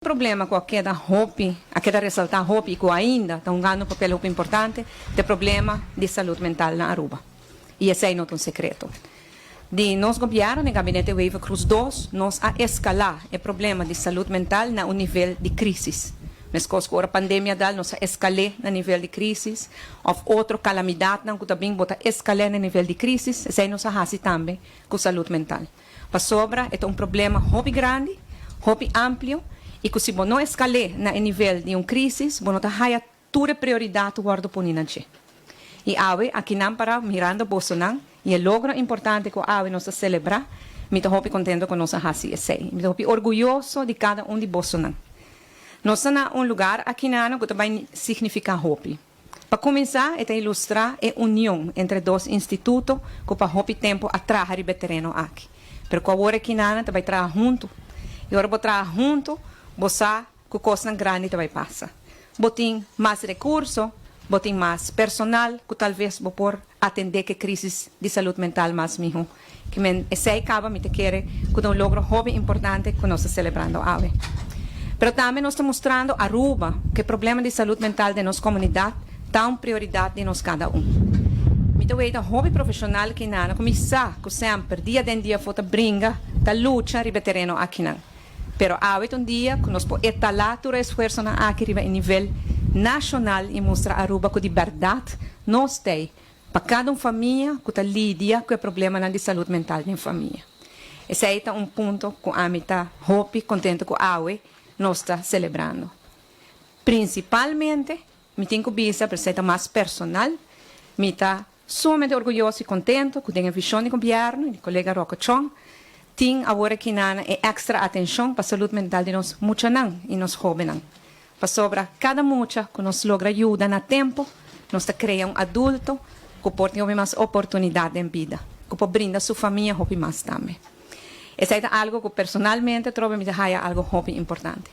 Problema cu a keda hopi, a keda resalta hopi y cu ainda ta hungando un papel hopi importante, ta e problema di salud mental na Aruba. Y esey no ta un secreto. Di nos gobierno, den Gabinete Wever-Croes dos, nos a escala e problema di salud mental na un nivel di crisis. Mescos cu ora pandemia dal, nos a escal'e na nivel di crisis, of otro calamidadnan cu ta bin, bo ta escal'e na nivel di crisis, esey nos a haci tambe cu salud mental. Pasobra e ta un problema hopi grandi, hopi amplio y cu si bo no escal'e na e nivel di un crisis, bo no ta haya tur e prioridad wordo poni na dje. Y awe akinan para mirando bosonan y e logro importante cu awe nos ta celebra, mi ta hopi contento cu nos a haci esey. Mi ta hopi orguyoso di cada un di bosonan. Nos ta na un lugar akinan cu ta bay significa hopi. Pa kuminsá, e ta ilustrá e union entre dos instituto ku pa hopi tempu a traha riba e tereno aki. Pero ku awor e kinanan ta bai traha huntu. I ora bo traha huntu, bo sa ku kosnan grandi ta bai pasa. Bo tin mas rekurso, bo tin mas personal ku talves bo por atendé ku e krísis di salud mental mas mihó. Ke men esei kaba mi ta kere ku ta un logro hopi importante ku nos ta selebrando awe. Pero tambe nos ta mustrando Aruba ku e problema di salud mental den nos komunidat ta un prioridat di nos kada un. Mi ta weita hopi profeshonal kinan ku mi sa ku semper dia den dia afó ta bringa, ta lucha riba e tereno akinan. Pero awe ta un dia ku nos por etalá tur e esfuersonan aki riba e nivel nashonal i mustra Aruba ku di bèrdat nos t'ei pa kada un famia ku ta lidia ku e problemanan di salud mental den famia. Esei ta un punto ku ami ta hopi kontento ku awe nos ta selebrando. Prinsipalmente, mi tin ku bisa, pero esei ta mas personal, mi ta sumamente orguyoso i kontento ku den e vishon di gobièrnu i di kolega Rocco Chong tin awor aki nan e èkstra atenshon pa salud mental di nos muchanan i nos hóbennan. Pasobra kada mucha ku nos logra yuda na tempu, nos ta krea un adulto ku por tin hopi mas oportunidat den bida, ku por brinda su famia hopi mas tambe. Esei ta algu ku personalmente atrobe mi ta haya algu hopi importante.